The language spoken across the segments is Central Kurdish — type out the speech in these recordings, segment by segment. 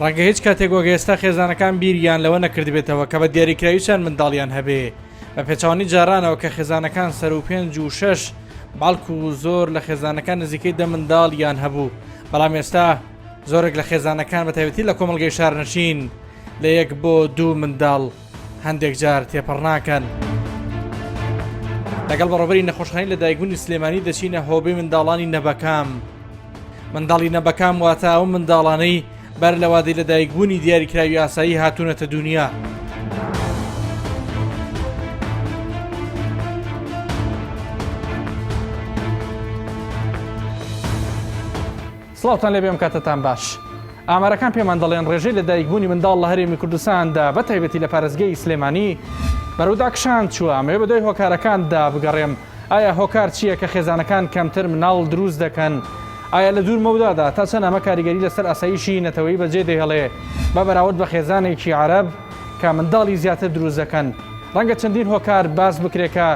ڕەنگە هیچ کاتێک وەک ئێستا خێزانەکان بیریان لەوە نەکردبێتەوە کە بە دیاریکراوی چەند منداڵیان هەبێ، بە پێچەوانەی جارانەوە کە خێزانەکان سەروو پێنج و شەش بەڵکو زۆر لە خێزانەکان نزیکەی دە منداڵیان هەبوو، بەڵام ئێستا زۆرێک لە خێزانەکان بە تایبەتی لە کۆمەڵگەی شارنشین لە یەک بۆ دوو منداڵ هەندێک جار تێپەڕ ناکەن. لەگەڵ بەڕێوەبەری نەخۆشخانەی لەدایکبوونی سلێمانی دەچینە هۆبەی منداڵانی نەبەکام. منداڵی نەبەکام واتە ئەو منداڵانەی بەر لە وادەی لەدایکبوونی دیاریکراوی ئاسایی هاتوونەتە دونیا. سڵاوتان لێبێ ئەم کاتەتان باش. ئامارەکان پێمان دەڵێن ڕێژەی لەدایکبوونی منداڵ لە هەرێمی کوردستاندا بە تایبەتی لە پارێزگەی سلێمانی بەرەو داکشان چووە، ئەمەوێ بەدوای هۆکارەکاندا بگەڕێم ئایا هۆکار چییە کە خێزانەکان کەمتر مناڵ دروست دەکەن؟ ئایا لە دوور مەودادا تا چەند ئەمە کاریگەری لەسەر ئاسایشی نەتەوەیی بەجێ دەهێڵێ بە بەراورد بە خێزانێکی عەرەب کە منداڵی زیاتر دروست دەکەن؟ ڕەنگە چەندین هۆکار باس بکرێ کە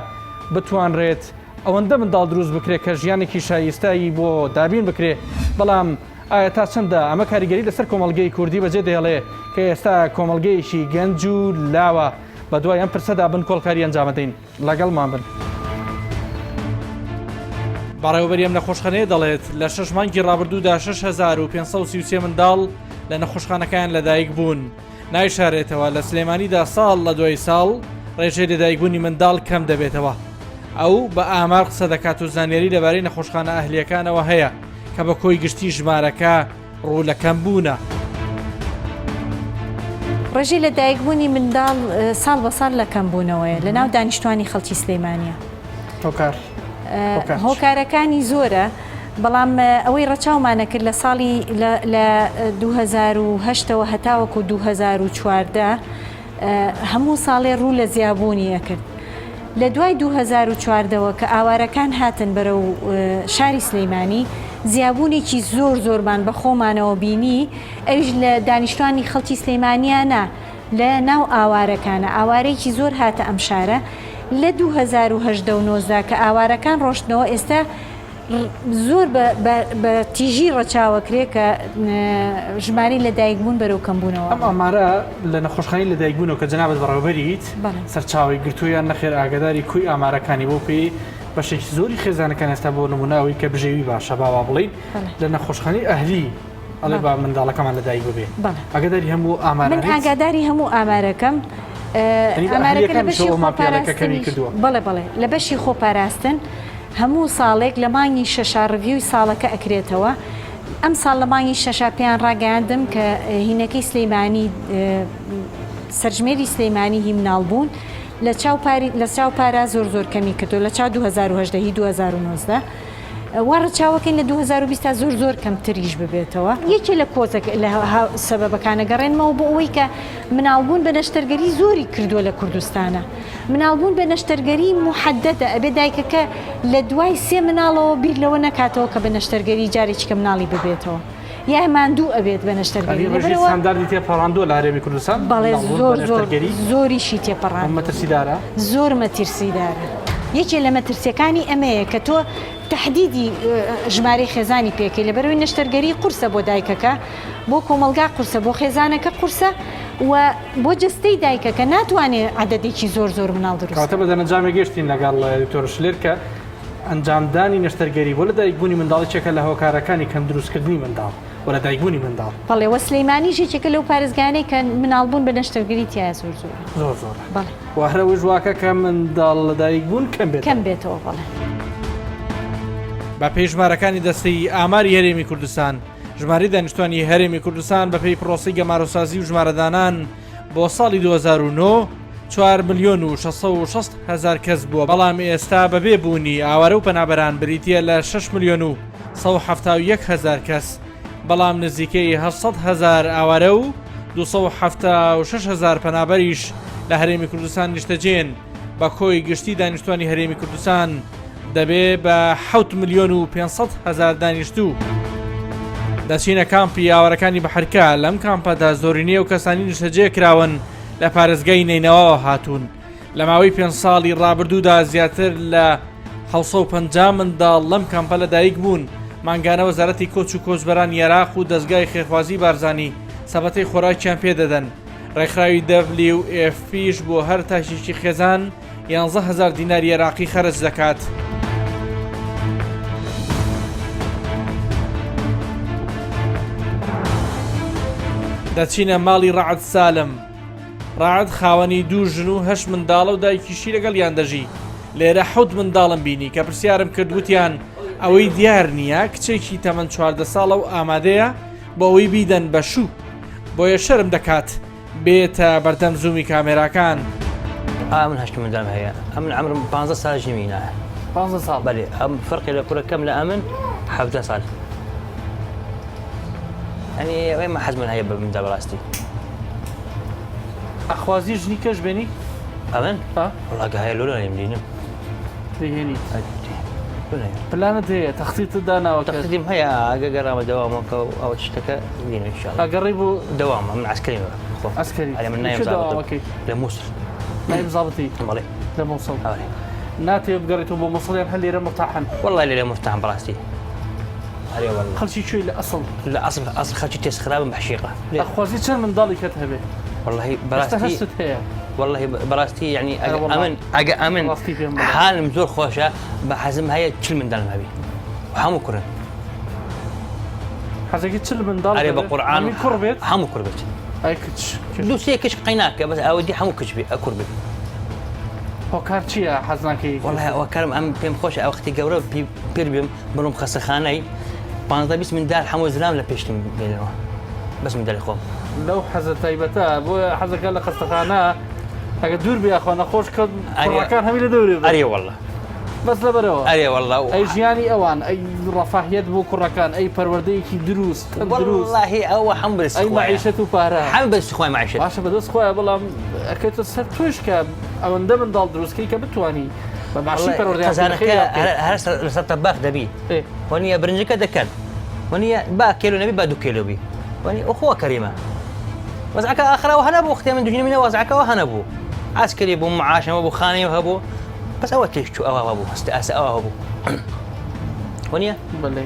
بتوانرێت ئەوەندە منداڵ دروست بکرێ کە ژیانێکی شایستە ی بۆ دابین بکرێ، بەڵام ئایا تا چەندە ئەمە کاریگەری لەسەر کۆمەڵگەی کوردی بەجێ دەهێڵێ کە ئێستا کۆمەڵگەیەکی گەنج و لاوە؟ بەدوای ئەم پرسەدا بنکۆڵکاری ئەنجامەدەین. لەگەڵمان بن. بەڕێوەبەری ئەم نەخۆشخانەیە دەڵێت، لە شەش مانگی ڕابردوودا 6533 منداڵ لە نەخۆشخانەکەیان لەدایک بوون. نایشارێتەوە لە سلێمانیدا ساڵ لە دوای ساڵ ڕێژەی لەدایکبوونی منداڵ کەم دەبێتەوە. ئەو بە ئامار قسە دەکات و زانیاری لەبارەی نەخۆشخانە ئەهلییەکانەوە هەیە کە بە کۆی گشتی ژمارەکە ڕوو لە کەمبوونە. ڕێژەی لەدایکبوونی منداڵ ساڵ بە ساڵ لە کەمبوونەوەیە لە ناو دانیشتوانی خەڵکی سلێمانییە. هۆکار هۆکارەکانی زۆرە، بەڵام ئەوەی ڕەچاومانە کرد لە ساڵی لە 2008 ەوە هەتاوەکو 2014 هەموو ساڵێ ڕوو لە زیابوونی ئەکرد. لە دوای 2014 ەوە کە ئاوارەکان هاتن بەرەو شاری سلیمانی زیابوونێکی زۆر زۆرمان بە خۆمانەوە بینی ئەویش لە دانیشتوانی خەڵکی سلیمانیا نا لە ناو ئاوارەکانە ئاوارەیەکی زۆر هاتە ئەم شارە لە 2018 و 19 کە ئاوارەکان ڕۆشتنەوە ئێستا زۆر بە تیژی ڕەچاوەکرێ کە ژمارەی لەدایکبوون بەرەو کەمبوونەوە. ئەم ئامارە لە نەخۆشخانەی لەدایکبوونەوە کە جەنابت بەڕێوەبەریت سەرچاوەی گرتووە یان نەخێر ئاگاداری کۆی ئامارەکانی بەو پێیەی بەشێکی زۆری خێزانەکان ئێستا بۆ نموونە ئەوەی کە بژێوی باشە با وا بڵێین لە نەخۆشخانەی ئەهلی ئەڵێ با منداڵەکەمان لەدایک ببێ ئاگاداری هەموو ئامارانیت؟ من ئاگاداری هەموو ئامارەکەم ئامارەکە لە بەشی خۆپاراستنیش بەڵێ بەڵێ لە بەشی خۆپاراستن هەموو ساڵێک لە مانگی شەشا review ی ساڵەکە ئەکرێتەوە ئەمساڵ لە مانگی شەشا پێیان ڕاگەیاندم کە هینەکەی سلیمانی سەرژمێری سلیمانی هی مناڵ بوون لە چاو پاری لە چاو پارا زۆر زۆر کەمی کردو لە چاو 2018 هی 2019 وا ڕەچاوەکەین لە 2020 تا زۆر زۆر کەمتریش ببێتەوە یەکێ لە cause ەکە لە سەبەبەکانە گەڕێنمەوە بۆ ئەوەی کە مناڵبوون بە نەشتەرگەری زۆری کردووە لە کوردستانە مناڵبوون بە نەشتەرگەری موحەدەدە، ئەبێ دایکەکە لە دوای سێ مناڵەوە بیر لەوە نەکاتەوە کە بە نەشتەرگەری جارێکی کە مناڵی ببێتەوە یا ماندوو ئەبێت بە نەشتەرگەری یانی ڕێژەی لەبەرئەوە ستانداردی تێپەڕاندووە لە هەرێمی کوردستان بەڵێ مناڵبوون بە زۆر زۆر نەشتەرگەری زۆریشی تێپەڕاندووە مەترسیدارە؟ زۆر مەترسیدارە یەکێ لە مەترسیەکانی ئەمەیە کە تۆ تەحدیدی ژمارەی خێزانی پێکەی لەبەرئەوەی نەشتەرگەری قورسە بۆ دایکەکە بۆ کۆمەڵگا قورسە بۆ خێزانەکە قورسە و بۆ جەستەی دایکەکە ناتوانێ عەدەدێکی زۆر زۆر مناڵ دروست کەواتە کات. بە دەرەنجامێک گەشتین لەگەڵ دکتۆر شلێر کە ئەنجامدانی نەشتەرگەری بۆ لەدایکبوونی منداڵ یەکێکە لە هۆکارەکانی کەم دروستکردنی منداڵ و لەدایکبوونی منداڵ. بەڵێ وە سلیمانیش یەکێکە لەو پارێزگایانەی کە مناڵبوون بە نەشتەرگەری تیایا زۆر زۆرە. زۆر زۆرە. بەڵێ. وە هەر ئەوەش واکە کە منداڵ لەدایکبوون کەم بێتەوە. کەم بێتەوە بەڵێ. بەپێی ژمارەکانی دەستەی ئاماری هەرێمی کوردستان، ژمارەی دانیشتوانی هەرێمی کوردستان بەپێی پرۆسەی گەمارۆسازی و ژمارەدانان بۆ ساڵی 2009 4 ملیۆن و 660 هەزار کەس بووە بەڵام ئێستا بەبێ بوونی ئاوارە و پەنابەران بریتە لە 6 ملیۆن و 171 هەزار کەس بەڵام نزیکەی 800 هەزار ئاوارە و 276 هەزار پەنابەریش لە هەرێمی کوردستان نیشتەجێن بە کۆی گشتی دانیشتوانی هەرێمی کوردستان دەبێ بە حەوت ملیۆن و 500 هەزار دانیشتوو. دەچینە کامپی ئاوارەکانی بەحرکە، لەم کامپەدا زۆرینەی ئەو کەسانی نیشتەجێ کراون لە پارێزگای نەینەواوە هاتوون. لە ماوەی پێنج ساڵی ڕابردوودا زیاتر لە 750 منداڵ لەم کامپە لەدایک بوون. مانگانە وەزارەتی کۆچ و کۆچبەرانی عێراق و دەزگای خێرخوازی بارزانی. سەبەتەی خۆراکیان پێ دەدەن. ڕێکخراوی WFP یش بۆ هەر تاکێکی خێزان 11,000 دیناری عێراقی خەرج دەکات. دەچینە ماڵی ڕەعد سالم. ڕەعد خاوەنی دوو ژن و هەشت منداڵە و دایکیشی لەگەڵیان دەژی. لێرە حەوت منداڵم بینی کە پرسیارم کرد وتیان ئەوەی دیار نییە کچێکی تەمەن 14 ساڵە و ئامادەیە بۆ ئەوەی بیدەن بە شوو بۆیە شەرم دەکات بێتە بەردەم زوومی کامێراکان. ئا من هەشت منداڵم هەیە ئەمن عەمرم پانزە ساڵ ژنم هینایە. پانزە ساڵ؟ بەلێ ئەم فەرقی لە کوڕەکەم لە ئەمن حەڤدە ساڵ. یانی ئێمە حەزمان هەیە بە منداڵ بەڕاستی. ئەخوازی ژنی کەش بێنی؟ ئەمن؟ وەڵا گە هەیە لۆ نانێم دینم. دەیهێنی؟ پلانت هەیە تەختیتت داناوە کە تەختیتم هەیە ئەگە گەڕامە دەوامەکە و ئەوە شتەکە دینم ان شاء الله. ئەگەڕی بۆ دەوامە من عەسکەریم خۆم. عەسکەری ئەرێ من نایم لە کوێ زابطم دەوامەکەی؟ لە موسڵ. نایم زابطی؟ بەڵێ. لە موسڵ. ئەرێ. ناتەوێ بگەڕێیتەوە بۆ موسڵ یان هەر لێرە مورتاحن؟ وەڵڵا لێرە مورتاحم بەڕاستی. ئەرێ وەڵڵا. خەڵکی کوێی لە ئەسڵ؟ لە ئەسڵ ئەسڵ خەڵکی تێس خرابم بەحشیقە. ئەخوازی چەند منداڵی کەت هەبێ؟ وەڵڵاهی ئێستا بەڕاستی هەشتت هەیە. وەڵڵاهی بەڕاستی یعنی ئەگە ئەرێ وەڵڵا. ئەمن ئەگە ئەمن ڕاستی پێم بڵێ. حالم زۆر خۆشە بە حەزم هەیە 40 منداڵم هەبی هەموو کوڕن. حەزەکەی 40 منداڵ ئەرێ بە هەبێت؟ قورعان هەمووی کوڕ بێت؟ هەموو کوڕ بێت. ئەی کچ دوو سێ کچ قەیناکە بەس ئەوە دی هەموو کچ بێ کوڕ بێ. هۆکار چییە حەز ناکەی؟ وەڵڵاهی هۆکارم ئەم پێم خۆشە ئەو وەختی گەورە پیر بم بڕۆم خەسەخانەی پانزدە 20 مندال هەموو زلام لە پێشتم بێنەوە بەس مندالی خۆم. لەو حەزە تایبەتە بۆیە حەزەکە لە خەستەخانە ئەگە دوور بێ یاخوا نەخۆش کەوت کوڕەکان هەمی لە دەورێ بن. ئەرێ وەڵڵا. بەس لەبەرەوە. ئەرێ وەڵڵا. ئەی ژیانی ئەوان ئەی ڕەفاهیەت بۆ کوڕەکان ئەی پەروەردەیەکی دروست تەندروست. وەڵڵاهی ئەوە هەموو بەدەستی ئەی خوایە. مەعیشەت و پارە. هەموو بەدەستی خوایە مەعیشەت. باشە بەدەست خوایە بەڵام ئەکەوێتە سەر تۆش کە ئەوەندە منداڵ دروست کەی کە بتوانی بە باشی پەروەردەیان بکەی خەزانەکە خێریان بکەی. هەر لەسەر تەباخ دەبی. وەنیە برنجەکە دەکەن وەنیە با کێلو نەبی با دوو کێلو بی وەنی ئەخوا کەریمە وەزعەکە ئاخرا وە هەنەبوو وەختێ من دوژنی منە وەزعەکە وە هەنەبوو عەسکەری بوو معاشەمە بوو خانەی هەبوو بەس ئەوە تێکچوو ئەوە هەبوو هەستە ئاسە ئەوە هەبوو وەنیە بەڵێ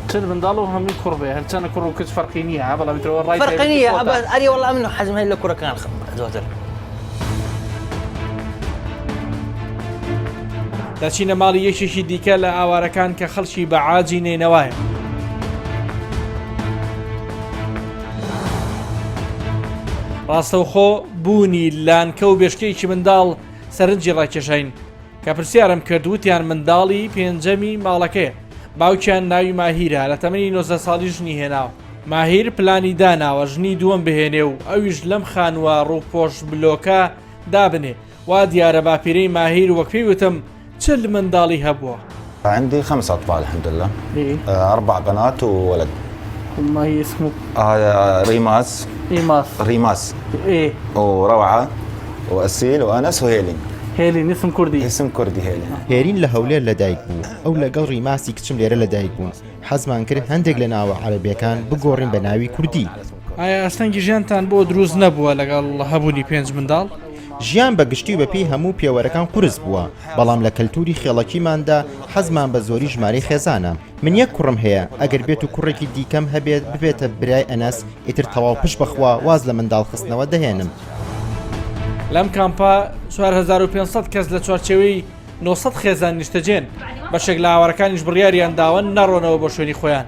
چل منداڵ و هەمووی کوڕ بێ هەرچەنە کوڕ و کچ فەرقی نییە بەڵام ترەوە ڕای فەرقی نییە بەس ئەرێ وەڵا من حەزم هەیە لە کوڕەکان زۆرتر دەچینە ماڵی یەکێکی دیکە لە ئاوارەکان کە خەڵکی بەعاجی نەینەوایە. ڕاستەوخۆ بوونی لانکە و بێشکەیەکی منداڵ سەرنجی ڕاکێشاین کە پرسیارم کرد وتیان منداڵی پێنجەمی ماڵەکەیە باوکیان ناوی ماهیرە لە تەمەنی 19 ساڵی ژنی هێناوە ماهیر پلانی داناوە ژنی دووەم بهێنێ و ئەویش لەم خانووە ڕووپۆش بلۆکە دابنێ وا دیارە باپیرەی ماهیر وەک پێی وتم 40 منداڵی هەبووە. عندي خمس اطفال الحمد لله إيه؟ اربع بنات وولد ما هي اسمه آه ريماس ريماس ريماس ايه وروعه واسيل وانس وهيلين هێلین اسم کوردی اسم كردي هيلين هێرین لە هەولێر لەدایک بوو ئەو لەگەڵ ڕیماسی کچم لێرە لەدایک بوون حەزمان کرد هەندێک لە ناوە عەرەبیەکان بگۆڕین بە ناوی کوردی. ئایا ئاستەنگی ژیانتان بۆ دروست نەبووە لەگەڵ هەبوونی پێنج منداڵ؟ ژیان بە گشتی و بەپێی هەموو پێوەرەکان قورس بووە، بەڵام لە کەلتووری خێڵەکیماندا حەزمان بە زۆری ژمارەی خێزانە. من یەک کوڕم هەیە، ئەگەر بێتو کوڕێکی دیکەم هەبێت ببێتە برای ئەنەس، ئیتر تەواو پشت بە خوا واز لە منداڵ خستنەوە دەهێنم. لەم کامپە 4500 کەس لە چوارچێوەی 900 خێزان نیشتەجێن، بەشێک لە ئاوارەکانیش بڕیاریان داوە نەڕۆنەوە بۆ شوێنی خۆیان.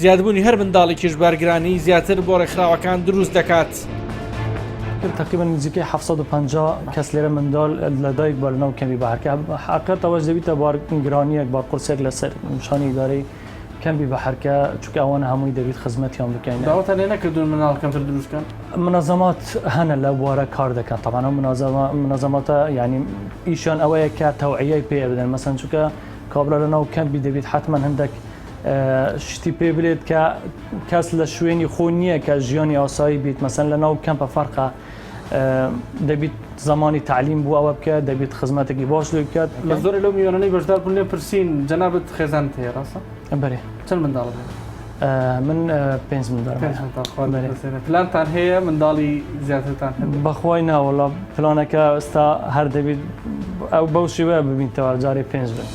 زیادبوونی هەر منداڵێکیش بارگرانیی زیاتر بۆ ڕێکخراوەکان دروست دەکات. تقریبا نزیکەی 750 کەس لێرە منداڵ لەدایک بووە لەناو کەمپی بەحرکە حقیقەت ئەوەش دەبیتە بارگرانییەک بارقورسیەک لەسەر شانی ئیدارەی کەمپی بەحرکە چونکە ئەوانە هەمووی دەبیت خزمەتیان بکەین. داواتان لێ نەکردوون منداڵ کەمتر دروست بکەن؟ منەزەمات هەنە لەو بوارە کار دەکەن تەبعەن ئەو منەزەماتە یانی ئیشیان ئەوەیە کە تەوعیەی پێ بدەن مەسەن چونکە کابرا لەناو کەمپی دەبیت حەتمەن هەندێک شتی پێ بلێت کە کەس لە شوێنی خۆ نییە کە ژیانی ئاسایی بیت مەسەن لە ناو کەمپە فەرقە دەبیت زمانی تعلیم بوو ئەوە بکە دەبیت خزمەتێکی باش لێ بکات لە زۆرێ لەو میوانانەی بەشدار بوون لێم پرسین جەنابت خێزانت هەیە ڕاستە؟ بەرێ چەند منداڵت هەیە؟ من پێنج منداڵم پێنج منداڵ خوا پلانتان هەیە منداڵی زیاترتان هەبێت؟ بەخوای ناوەڵا پلانەکە ئێستا هەر دەبیت ئەو بەو شێوەیە ببینتەوە جارێ پێنج بن.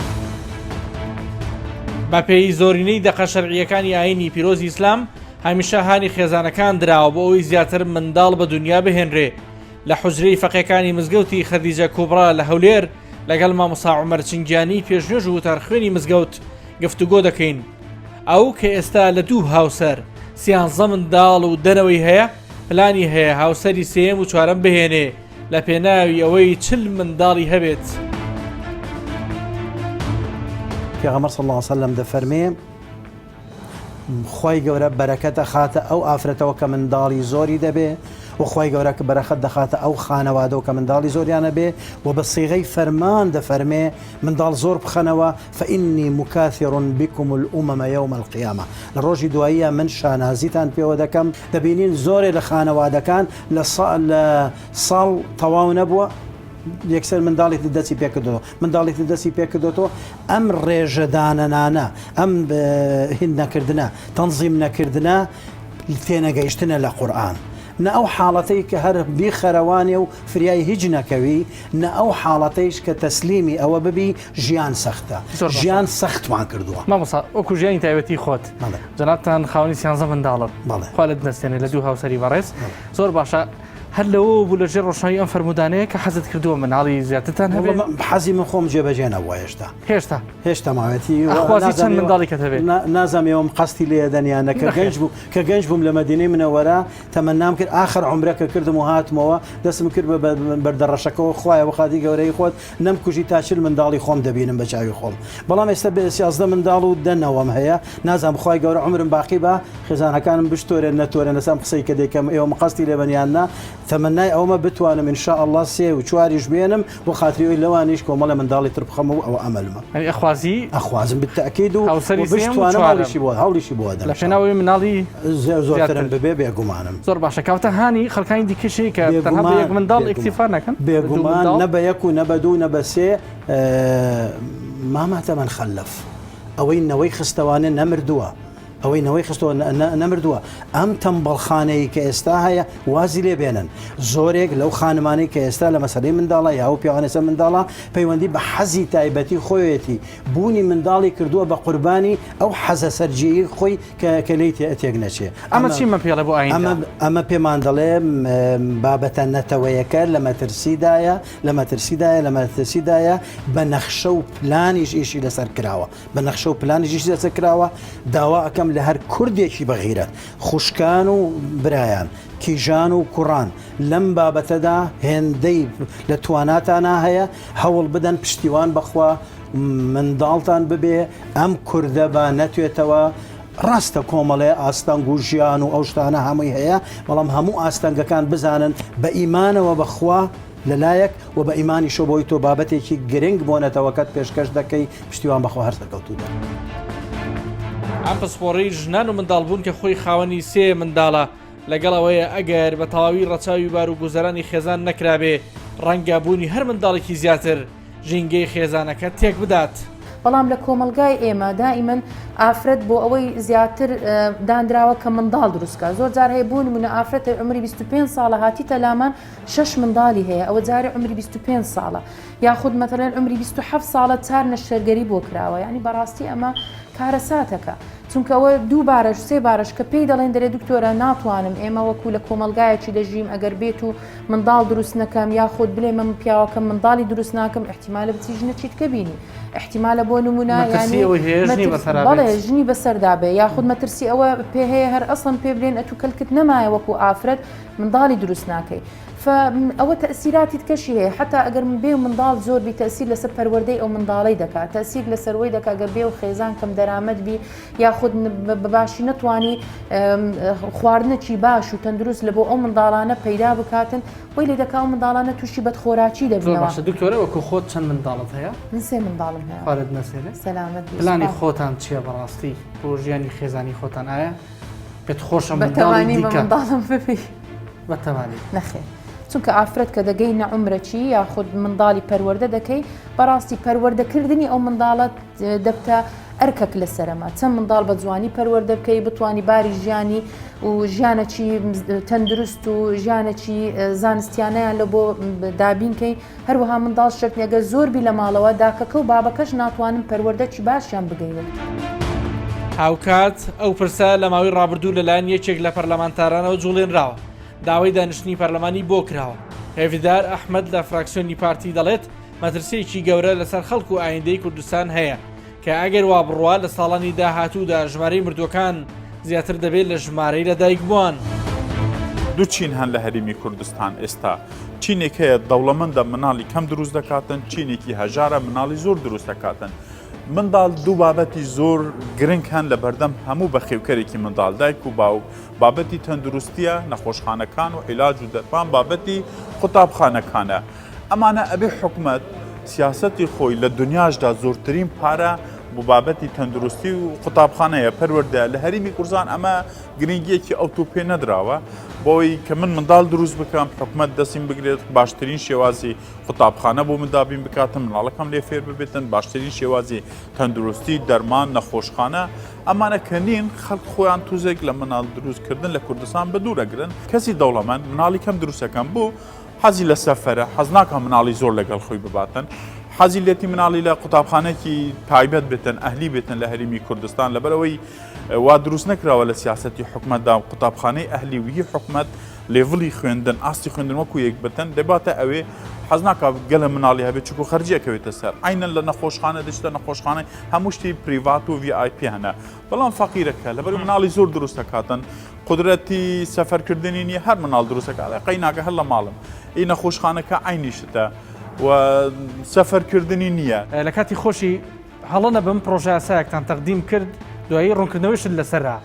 بەپێی زۆرینەی دەقە شەرعییەکانی ئایینی پیرۆزی ئیسلام، هەمیشە هانی خێزانەکان دراوە بۆ ئەوەی زیاتر منداڵ بە دونیا بهێنرێ. لە حوجرەی فەقێکانی مزگەوتی خەدیجە کوبڕا لە هەولێر لەگەڵ مامۆستا عومەر چنگیانی پێشنوێژ و وتارخوێنی مزگەوت گفتوگۆ دەکەین. ئەو کە ئێستا لە دوو هاوسەر، سیانزە منداڵ و دە نەوەی هەیە، پلانی هەیە هاوسەری سێیەم و چوارەم بهێنێ لە پێناوی ئەوەی 40 منداڵی هەبێت. پێغەمبەر صلی اللە علیە وسلم دەفەرمێ، خوای گەورە بەرەکەت ئەخاتە ئەو ئافرەتەوە کە منداڵی زۆری دەبێ و خوای گەورە کە بەرەخەت دەخاتە ئەو خانەوادەوە کە منداڵی زۆریان ئەبێ و بە سیغەی فەرمان دەفەرمێ منداڵ زۆر بخەنەوە فإنی مکاثر بکم الامم یوم القیامە لە ڕۆژی دواییە من شانازیتان پێوە دەکەم دەبینین زۆرێ لە خانەوادەکان لە ساڵ تەواو نەبووە یەکسەر منداڵی تر دەستی پێکردەوە منداڵی تر دەستی پێکردێتەوە ئەم ڕێژە دانەنانە ئەم هند نەکردنە تەنزیم نەکردنە تێنەگەیشتنە لە قورئان نە ئەو حاڵەتەی کە هەر بیخەرەوانێ و فریای هیچ نەکەوی نە ئەو حاڵەتەیش کە تەسلیمی ئەوە ببی ژیان سەختە ژیان سەختمان کردووە. مامۆستا وەکو ژیانی تایبەتی خۆت جەنابتان خاوەنی سیانزە منداڵن خوا لێت نەستێنێ لە دوو هاوسەری بەڕێز زۆر باشە هەر لەوەوە بوو لە ژێر ڕۆشنایی ئەم فەرموودانەیە کە حەزت کردووە مناڵی زیاترتان هەبێت؟ حەزی من خۆم جێبەجێ نەبووە هێشتا. هێشتا؟ هێشتا ماوێتی. ئەخوازی چەند منداڵی کەت هەبێت؟ نازانم ئێوەم قەستی لێ دەن یان نە کە گەنج بوو کە گەنج بووم لە مەدینەی منەوەرە تەمەنام کرد ئاخر عومرە کە کردم و هاتمەوە دەستم کرد بە بەردە ڕەشەکەوە خوایە بە خاتری گەورەی خۆت نەمکوژی تا 40 منداڵی خۆم دەبینم بە چاوی خۆم بەڵام ئێستا 13 منداڵ و دە نەوەم هەیە نازانم خوای گەورە عومرم باقی بە خێزانەکانم بشتۆرێن نەتۆرێن لەسەر ئەم قسەی کە دەیکەم ئێوە مقەستی لێ بن یان نا تەمەنای ئەوەمە بتوانم ان شاء اللە سێ و چواریش بێنم بۆ خاتری ئەوەی لەوانیش کۆمەڵێ منداڵی تر بخەمەوە ئەوە ئەمەلمە. یانی ئەخوازی ئەخوازم بالتاکید و هاوسەری و سێیەم و بشتوانم چوارەم هەوڵیشی بۆ هەوڵیشی بۆ ئەدەم لە ان شاء اللە. پێناو ئەوەی مناڵی زۆرترم زیاتر ببێ بێگومانم. زۆر باشە کەواتە هانی خەڵکانی دیکەش هەیە کە تەنها بە بێگومان یەک منداڵ بێگومان ئیکتیفا نەکەن بە دوو بێگومان منداڵ نە بە یەک و نە بە دوو نە بە سێ ما مات من خلف ئەوەی نەوەی خستەوانێ نەمردووە ئەوەی نەوەی خستەوە نەمردووە ئەم تەمبەڵخانەی کە ئێستا هەیە وازی لێ بێنن زۆرێک لەو خانمانەی کە ئێستا لە مەسەلەی منداڵە یا ئەو پیاوانە سەر منداڵە پەیوەندی بە حەزی تایبەتی خۆیەتی بوونی منداڵی کردووە بە قوربانی ئەو حەزە سەرجێیی خۆی کە کە لێی تێک نەچێ ئەمە چیمان پێڵێ بۆ ئایندە؟ ئەمە ئەمە پێمان دەڵێ بابەتە نەتەوەیەکە لە مەترسیدایە لە مەترسیدایە لە مەترسیدایە بە نەخشە و پلانیش ئیشی لەسەر کراوە بە نەخشە و پلانیش ئیشی لەسەر کراوە، داوا ئەکەم لە هەر کوردێکی بەغیرەت، خوشکان و برایان، کیژان و کوڕان لەم بابەتەدا هێندەی لە تواناتانا هەیە هەوڵ بدەن پشتیوان بەخوا منداڵتان ببێ ئەم کوردە با نەتوێتەوە، ڕاستە کۆمەڵێ ئاستەنگ و ژیان و ئەو شتانە هەمووی هەیە، بەڵام هەموو ئاستەنگەکان بزانن بە ئیمانەوە بەخوا لەلایەک و بە ئیمانیشەوە بۆی تۆ بابەتێکی گرنگ بۆ نەتەوەکەت پێشکەش دەکەی پشتیوان بەخوا هەر سەرکەوتوو دەبی. ئەم پسپۆڕەی ژنان و منداڵبوون کە خۆی خاوەنی سێ منداڵە، لەگەڵ ئەوەیە ئەگەر بە تەواوی ڕەچاوی بار و گوزەرانی خێزان نەکرابێ، ڕەنگە بوونی هەر منداڵێکی زیاتر ژینگەی خێزانەکە تێک بدات. بەڵام لە کۆمەڵگای ئێمە دائیمەن ئافرەت بۆ ئەوەی زیاتر دانراوە کە منداڵ دروست کا زۆر جار هەیە بۆ نمونە ئافرەتە عمری 25 ساڵە هاتیتە لامان شەش منداڵی هەیە ئەوە جارێ عمری 25 ساڵە یاخود مەتەلەن عمری 27 ساڵە چار نەشتەرگەری بۆ کراوە یعنی بەڕاستی ئەمە کارەساتەکە چونکە ئەوە دوو بارەش سێ بارەش کە پێی دەڵێن دەرێ دکتۆرە ناتوانم ئێمە وەکو لە کۆمەلگایەکی دەژیم ئەگەر بێت و منداڵ دروست نەکەم یاخود بلێ من پیاوەکەم منداڵی دروست ناکەم احتیمالە بچی ژنە چیتکە بینی احتیمالە بۆ نمونە ینی بەڵێ ژنی بەسەردا بێ یاخود مەترسی ئەوە پێ هەیە هەر ئەسڵم پێ بلێن ئەتو کەلکت نەمایە وەکو ئافرەت منداڵی دروست ناکەی ف ئەوە تەئسیراتی تکەشی هەیە حەتا ئەگەر بێ منداڵ زۆر بی تەئسیر لەسەر پەروەردەی ئەو منداڵەی دەکا تەئسیر لەسەر وەی دەکا گەر بێ و خێزان کەم دەرامەت بی یاخود بە باشی نەتوانی خواردنەکی باش و تەندروست لە بۆ ئەو منداڵانە پەیدا بکاتن وەی لێ دەکا ئەو منداڵانە تووشی بەدخۆراکی زۆر دەبنەوە باشە دکتۆرە وەکو خۆت چەند منداڵت هەیە؟ من سێ منداڵم هەیە خوارت نەسێنێ سەلامەت بی پلانی سوپاس. خۆتان چییە بەڕاستی بۆ ژیانی خێزانی خۆتان ئایا پێت خۆشە منداڵی بەتەمانی بە دیکە منداڵم ببی؟ بەتەمانی. نەخێر چونکە ئافرەت کە دەگەینە عومرەکی یاخود منداڵی پەروەردە دەکەی بەڕاستی پەروەردەکردنی ئەو منداڵە دەبتە ئەرکەک لەسەرەمە چەند منداڵ بە جوانی پەروەردە بکەی بتانی باری ژیانی و ژیانەکی تەندروست و ژیانەکی زانستیانیان لە بۆ دابینکەی هەروەها منداڵ شەرت نیە گەر زۆر بی لە ماڵەوە داکەکە و بابەکەش ناتوانن پەروەردەکی باشیان بگەینن. هاوکات ئەو پرسە لە ماوەی ڕابردوو لەلایەن یەکێک لە پەرلەمانتارانەوە جوڵێنراوە، داوای دانیشتنی پەرلەمانی بۆ کراوە. هێڤیدار ئەحمەد لە فراکسیۆنی پارتی دەڵێت، مەترسییەکی گەورە لەسەر خەڵک و ئایندەی کوردستان هەیە، کە ئەگەر وا بڕوا لە ساڵانی داهاتوودا ژمارەی مردووەکان زیاتر دەبێت لە ژمارەی لەدایکبووان. دوو چین هەن لە هەرێمی کوردستان ئێستا، چینێک هەیە دەوڵەمەندە مناڵی کەم دروست دەکاتن، چینێکی هەژارە مناڵی زۆر دروست دەکاتن. منداڵ دوو بابەتی زۆر گرنگ هەن لە بەردەم هەموو بەخێوکەرێکی منداڵ، دایک و باوک، بابەتی تەندروستییە، نەخۆشخانەکان و عیلاج و دەرمان، بابەتی قوتابخانەکانە. ئەمانە ئەبێ حکومەت سیاسەتی خۆی لە دنیاشدا زۆرترین پارە بۆ بابەتی تەندروستی و قوتابخانەیە پەروەردەیە لە هەرێمی کوردستان ئەمە گرنگیەکی ئەوتۆ پێ نەدراوە بۆی کە من منداڵ دروست بکەم حکومەت دەستیم بگرێت باشترین شێوازی قوتابخانە بۆ من دابین بکاتن مناڵەکەم لێ فێر ببێتن باشترین شێوازی تەندروستی دەرمان نەخۆشخانە ئەمانە کە نین خەڵک خۆیان توزێک لە مناڵ دروستکردن لە کوردستان بە دوورەگرن کەسی دەوڵەمەند مناڵی کەم دروستەکەم بوو حەزی لە سەفەرە، حەز ناکا مناڵی زۆر لەگەڵ خۆی بباتن، حەزی لێتی مناڵی لە قوتابخانەیەکی تایبەت بێتن، ئەهلی بێتن لە هەرێمی کوردستان، لەبەرئەوەی وا دروست نەکراوە لە سیاسەتی حکومەتدا قوتابخانەی ئەهلی و هی حکومەت level ی خوێندن، ئاستی خوێندن وەکو یەک بتن، دەباتە ئەوێ حەز ناکا گەلە مناڵی هەبێت چونکو خەرجی ئەکەوێتە سەر، عەینەن لە نەخۆشخانە دەچیتە نەخۆشخانەی هەموو شتی private و VIP هەنە، بەڵام فەقیرەکە لەبەر مناڵی زۆر دروست ئەکاتن قودرەتی سەفەرکردنی نیە هەر مناڵ دروست ئەکا ئەڵێ قەیناکە هەر لە ماڵم ئی نەخۆشخانەکە عەینی شتە و سەفەرکردنی نییە. لە کاتی خۆشی هەڵە نەبم پڕۆژەیاسایەکتان تەقدیم کرد دوایی ڕوونکردنەوەیشت لەسەرە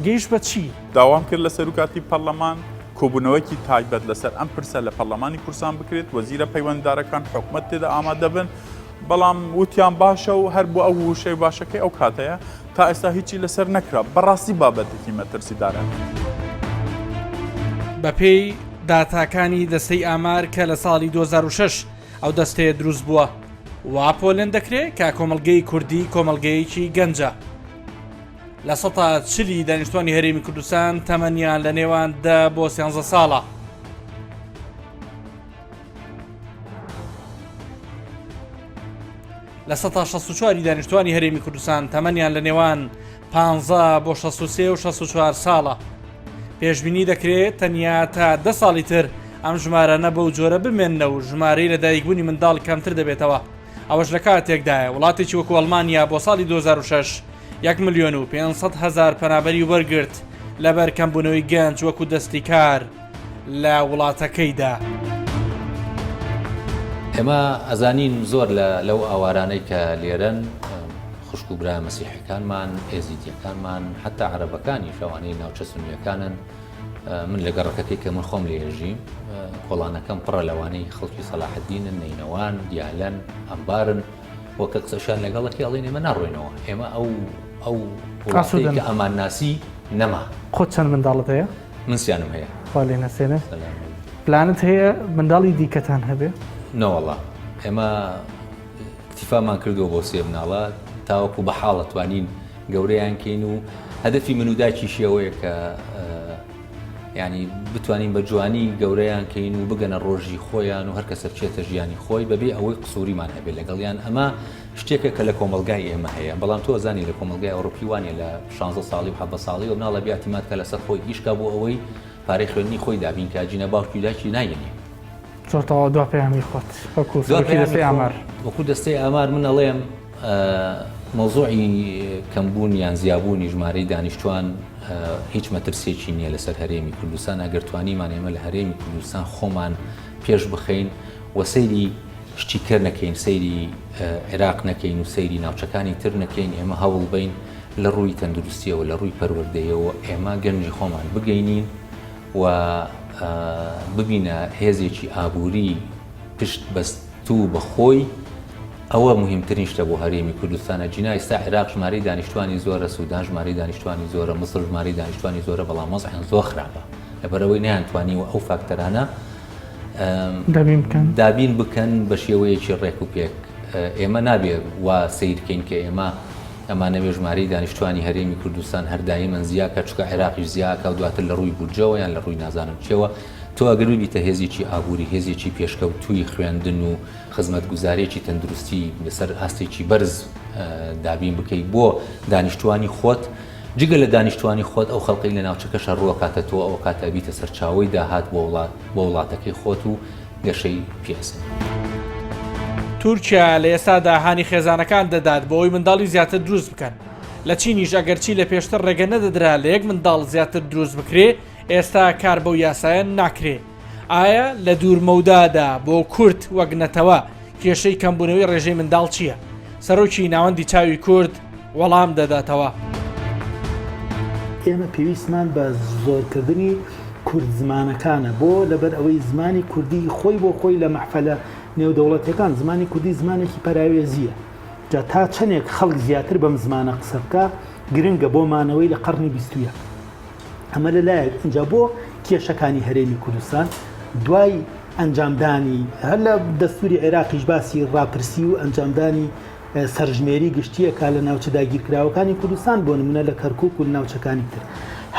گەیشت بە چی؟ داوام کرد لە سەروکاتی پەڕلەمان کۆبوونەوەکی تایبەت لەسەر ئەم پرسە لە پەڕلەمانی کوردستان بکرێت، وەزیرە پەیوەندیدارەکان، حکومەت تێدا ئامادەبن، بەڵام وتیان باشە و هەر بۆ ئەو وشەی باشەکەی ئەو کاتەیە تا ئێستا هیچی لەسەر نەکرا بەڕاستی بابەتێکی مەترسیدارە. بەپێی داتاکانی دەستەی ئامار کە لە ساڵی 2006 ئەو دەستەیە دروست بووە وا پۆلێن دەکرێ کە کۆمەڵگەی کوردی کۆمەڵگەیەکی گەنجە. لە سەتا چلی دانیشتوانی هەرێمی کوردستان تەمەنیان لە نێوان دە بۆ سیانزە ساڵە. 64% ی دانیشتوانی هەرێمی کوردستان تەمەنیان لە نێوان 15 بۆ 63 و 64 ساڵە. پێشبینی دەکرێت تەنیا تا دە ساڵی تر ئەم ژمارانە بەو جۆرە بمێننە و ژمارەی لەدایکبوونی منداڵ کەمتر دەبێتەوە. ئەوەش لە کاتێکدایە وڵاتێکی وەکو ئەڵمانیا بۆ ساڵی 2006 1 ملیۆن و 500 هەزار پەنابەری وەرگرت لەبەر کەمبوونەوەی گەنج وەکو دەستی کار. لە وڵاتەکەیدا. ئێمە ئەزانین زۆر لە لەو ئاوارانەی کە لێرەن خوشک و برا مەسیحەکانمان، ئێزیدیەکانمان، حەتا عەرەبەکانیش ئەوانەی ناوچە سونیەکانن، من لە گەڕەکەکەی کە من خۆم لێ ئەژیم کۆڵانەکەم پڕە لەوانەی خەڵکی سەلاحەدینن، نەینەوان، دیالەن، ئەنبارن و کە قسەشیان لەگەڵ ئەکەی ئەڵێن ئێمە ناڕۆینەوە، ئێمە ئەو ئەو وڵاتەی کە ئەمانناسی نەما. خۆت چەند منداڵت هەیە؟ من سیانم هەیە. خوا لێ نەسێنێ. پلانت هەیە منداڵی دیکەتان هەبێ؟ نەوەڵا ئێمە ئیکتیفامان کردووە بۆ سێ مناڵە تاوەکو بە حاڵە توانین گەورەیان کەین و هەدەفی من و داکیشی ئەوەیە کە ینی بتوانین بە جوانی گەورەیان کەین و بگەنە ڕۆژی خۆیان و هەر کەسە بچێتە ژیانی خۆی بەبێ ئەوەی قسووریمان هەبێت لەگەڵیان ئەمە شتێکە کە لە کۆمەڵگای ئێمە هەیە، بەڵام تۆ ئەزانی لە کۆمەڵگای ئەوڕوپی وانیە لە شانزە ساڵی و حەڤدە ساڵیەوە مناڵ ئەبێ ئیعتیماد کا لەسەر خۆی ئیش کا بۆ ئەوەی پارەی خوێندنی خۆی دابین کا جینە باوکی و دایکی نایەنێ. زۆر تەواو دوا پەیامی خۆت وەکو دوا سەرۆکی پەیامی دەستەی خۆم ئامار. وەکو دەستەی ئامار من ئەڵێم مەوزوعی کەمبوون یان زیابوونی ژمارەی دانیشتوان هیچ مەترسیەکی نیە لەسەر هەرێمی کوردستان ئەگەر توانیمان ئێمە لە هەرێمی کوردستان خۆمان پێش بخەین و سەیری شتی کەر نەکەین، سەیری عێراق نەکەین و سەیری ناوچەکانی تر نەکەین، ئێمە هەوڵ بەین لە ڕووی تەندروستیەوە، لە ڕووی پەروەردەیەوە ئێمە گەنجی خۆمان بگەینین و ببینە هێزێکی ئابووری پشت بەستوو بە خۆی، ئەوە موهیمترین شتە بۆ هەرێمی کوردستان. ئەگینا ئیستا عێراق ژمارەی دانیشتوانی زۆرە، سودان ژمارەی دانیشتوانی زۆرە، میسر ژمارەی دانیشتوانی زۆرە، بەڵام وەزعیان زۆر خراپە، لەبەرئەوەی نەیانتوانیوە ئەو فاکتەرانە دابین بکەن دابین بکەن بە شێوەیەکی ڕێک و پێک ئێمە نابێ وا سەیر کەین کە ئێمە ئەمانەوێ ژمارەی دانیشتوانی هەرێمی کوردستان هەر دایمەن زیاکە چکە عێراقیش زیاکە و دواتر لە ڕووی بودجەوە یان لە ڕووی نازانم چێوە تۆ ئەگەر ببیتە هێزێکی ئابووری هێزێکی پێشکەوتووی خوێندن و خزمەتگوزارێکی تەندروستی لەسەر ئاستێکی بەرز دابین بکەیت بۆ دانیشتوانی خۆت. جگە لە دانیشتوانی خۆت ئەو خەڵکەی لە ناوچەکەشە ڕووەکاتە تۆ ئەوکاتە ئەبیتە سەرچاوەی داهات بۆ وڵات بۆ وڵاتەکەی خۆت و گەشەی پێ ئەسەنی. تورکیا لە ئێستادا هانی خێزانەکان دەدات بۆ ئەوەی منداڵی زیاتر دروست بکەن. لە چینیش ئەگەرچی لە پێشتر ڕێگە نەدەدرا لە یەک منداڵ زیاتر دروست بکرێ، ئێستا کار بەو یاسایە ناکرێ. ئایا لە دوور مەودادا بۆ کورد وەک نەتەوە کێشەی کەمبوونەوەی ڕێژەی منداڵ چییە؟ سەرۆکی ناوەندی چاوی کورد وەڵام دەداتەوە. ئێمە پێویستمان بە زۆرکردنی کورد زمانەکانە بۆ لەبەر ئەوەی زمانی کوردی خۆی بۆ خۆی لە مەحفەلە نێودەوڵەتیەکان زمانی کوردی زمانێکی پەراوێزیە جا تا چەندێک خەڵک زیاتر بەم زمانە قسە بکا گرنگە بۆ مانەوەی لە قەڕنی 21 ئەمە لە لایەک ئینجا بۆ کێشەکانی هەرێمی کوردستان دوای ئەنجامدانی هەر لە دەستوری عێراقیش باسی ڕاپرسی و ئەنجامدانی سەرژمێری گشتییەکە لە ناوچە داگیرکراوەکانی کوردستان بۆ نمونە لە کەرکک و ناوچەکانی تر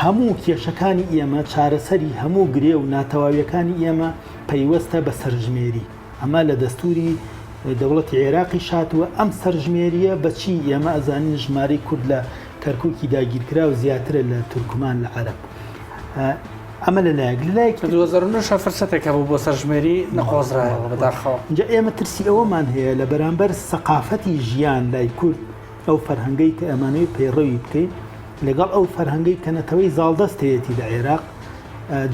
هەموو کێشەکانی ئێمە چارەسەری هەموو گرێ و ناتەواویەکانی ئێمە پەیوەستە بە سەرژمێری ئەمە لە دەستوری دەوڵەتی عێراقیش هاتووە، ئەم سەرژمێرییە بە چی ئێمە ئەزانین ژمارەی کورد لە کەرکوکی داگیرکراو زیاترە لە تورکمان لە عەرەب. ئەمە لە لایەک، لە لایەکی لە 2009 شا فرسەتێک هەبوو بۆ سەرژمێری نەقۆزرایەوە بەداخەوە. ئینجا ئێمە ترسی ئەوەمان هەیە لە بەرامبەر سەقافەتی ژیان لای کورد، ئەو فەرهەنگەی کە ئەمانەوێت پەیڕەوی بکەین لەگەڵ ئەو فەرهەنگەی کە نەتەوەی زاڵدەست هەیەتی لە عێراق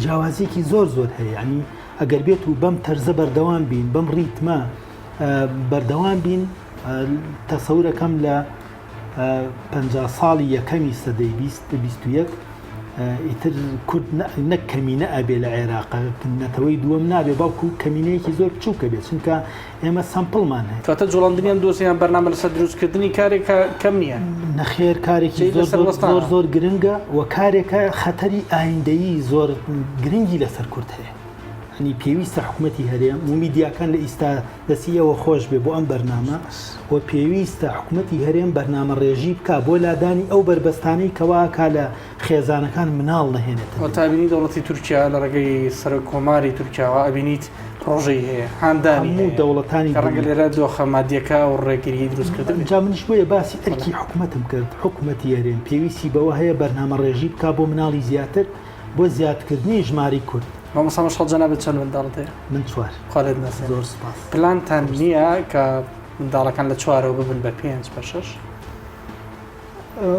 جیاوازیەکی زۆر زۆر هەیە یعنی ئەگەر بێت و بەم تەرزە بەردەوام بین بەم ڕیتمە بەردەوام بین تەسەورەکەم لە 50 ساڵی یەکەمی سەدەی 21 ئیتر کورد نەک کەمینە ئەبێ لە عێراق نەتەوەی دووەم نابێ بەڵکو کەمینەیەکی زۆر بچووکە بێت چونکە ئێمە sample مان هەیە. کەواتە جوڵاندنی ئەم دۆسیە یان بەرنامە لەسەر دروستکردنی کارێک کە کەم نییە. نەخێر کارێکی زۆر زۆر زۆر گرنگە و کارێکە خەتەری ئایندەیی زۆر گرنگی لەسەر کورد هەیە. یانی پێویستە حکومەتی هەرێم و میدیاکان لە ئیستا دەستی ئێوە خۆش بێ بۆ ئەم بەرنامە و پێویستە حکومەتی هەرێم بەرنامە ڕێژی بکا بۆ لادانی ئەو بەربەستانەی کەوا کا لە خێزانەکان مناڵ نەهێنێتە وە تا بینی دەوڵەتی تورکیا لە ڕێگەی سەرۆک کۆماری تورکیاوە ئەبینیت پڕۆژەی هەیە هاندانی هەموو دەوڵەتانی کە ڕەنگە لێرە دۆخە مادیەکە و ڕێگریی دروست کردن جا منیش بۆیە باسی ئەرکی حکومەتم کرد حکومەتی هەرێم پێویستی بەوە هەیە بەرنامە ڕێژی بکا بۆ مناڵی زیاتر بۆ زیادکردنی ژمارەی کورد. مامۆستا مەشخەڵ جەنابت چەند منداڵت هەیە؟ من چوار. خوا لێت نەسێنێ. زۆر سوپاس. پلانتان نییە کە منداڵەکان لە چوارەوە ببن بە پێنج بە شەش؟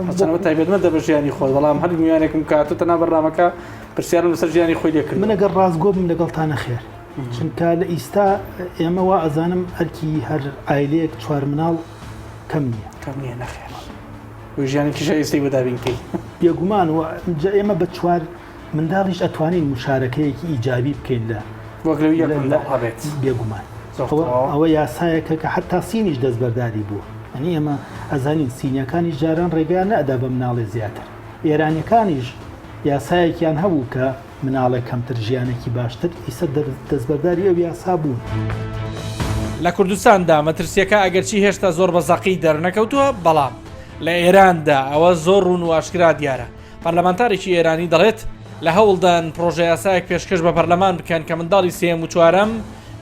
هەرچەند ئەوە تایبەتمەندە بە ژیانی خۆت بەڵام هەر میوانێکم کە هاتووتە ناو بەرنامەکە پرسیارم لەسەر ژیانی خۆی لێ کردووە. من ئەگەر ڕاستگۆ بم لەگەڵتا نەخێر چونکە لە ئیستا ئێمە وا ئەزانم ئەرکی هەر عایلەیەک چوار مناڵ کەم نییە. کەم نییە نەخێر. و ژیانێکی شایستەی بۆ دابین کەی. بێگومان و جا ئێمە بە چوار منداڵیش ئەتوانین مشارەکەیەکی ئیجابی بکەین لە وەک لەو یەک منداڵ هەبێت. بێگومان ئەوە یاسایەکە کە حتا سینیش دەستبەرداری بووە ئەنی ئێمە ئەزانین سینیەکانیش جاران ڕێگەیان نەئەدا بە مناڵێ زیاتر ئێرانیەکانیش یاسایەکیان هەبوو کە مناڵێک کەمتر ژیانێکی باشتر ئیسە دەستبەرداری ئەو یاسا بوون. لە کوردستاندا مەترسیەکە ئەگەرچی هێشتا زۆر بە زەقی دەرنەکەوتووە بەڵام لە ئێراندا ئەوە زۆر ڕوون و ئاشکرا دیارە پەرلەمانتارێکی ئێرانی دەڵێت، لە هەوڵدان پڕۆژەیاسایەک پێشکەش بە پەرلەمان بکەن کە منداڵی سێیەم و چوارەم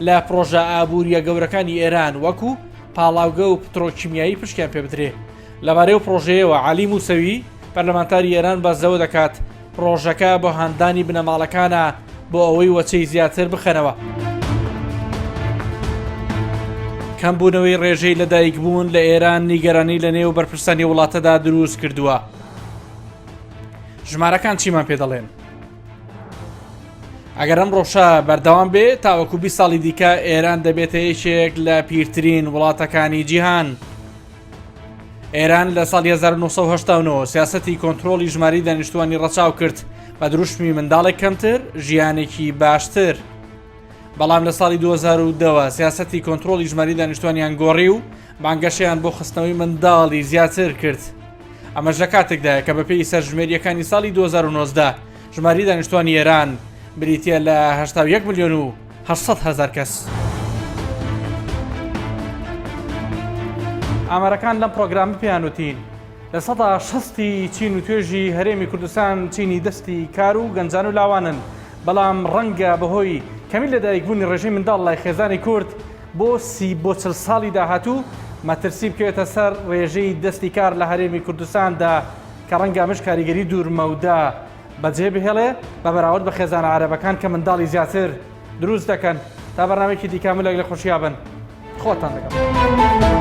لە پڕۆژە ئابوورییە گەورەکانی ئێران وەکو پاڵاوگە و پترۆکیمیایی پشکیان پێبدرێ. لەبارەی ئەو پڕۆژەیەوە عەلی موسەوی، پەرلەمانتاری ئێران باس لەوە دەکات، پڕۆژەکە بۆ هاندانی بنەماڵەکانە بۆ ئەوەی وەچەی زیاتر بخەنەوە. کەمبوونەوەی ڕێژەی لەدایکبوون لە ئێران نیگەرانی لەنێو بەرپرسانی وڵاتەدا دروست کردووە. ژمارەکان چیمان پێ دەڵێن؟ ئەگەر ئەم ڕۆژە بەردەوام بێ تاوەکو 20 ساڵی دیکە ئێران دەبێتە یەکێک لە پیرترین وڵاتەکانی جیهان. ئێران لە ساڵی 1989 سیاستی کۆنتترۆلی ژماری دانیشتوانی ڕەچاو کرد بە دروشمی منداڵێک کەمتر ژیانێکی باشتر. بەڵام لە ساڵی 2010ەوە سیاستی کۆنتترۆلی ژماری دانیشتوانیان گۆڕی و بانگەشەیان بۆ خستنەوەی منداڵی زیاتر کرد. ئەمەش لە کاتێکدایە کە بەپێی سەرژمێرییەکانی ساڵی 2019 ژماری دانیشتوانی ئێران بریتییە لە 81 ملیۆن و 800 هەزار کەس. ئامارەکان لەم پرۆگرامە پێیان وتین لە سەدا شەستی چین و توێژی هەرێمی کوردستان چینی دەستی کار و گەنجان و لاوانن بەڵام ڕەنگە بەهۆی کەمی لەدایکبوونی ڕێژەی منداڵ لای خێزانی کورد بۆ سی بۆ 40 ساڵی داهاتوو مەترسی بکەوێتە سەر ڕێژەی دەستی کار لە هەرێمی کوردستاندا. کە ڕەنگە ئەمەش کاریگەری دوورمەودا بەجێ بهێڵێ بە بەراورد بە خێزانە عەرەبەکان کە منداڵی زیاتر دروست دەکەن. تا بەرنامەیەکی دیکە هەموو لایەک لە خۆشیا بن. خۆتان لەگەڵ.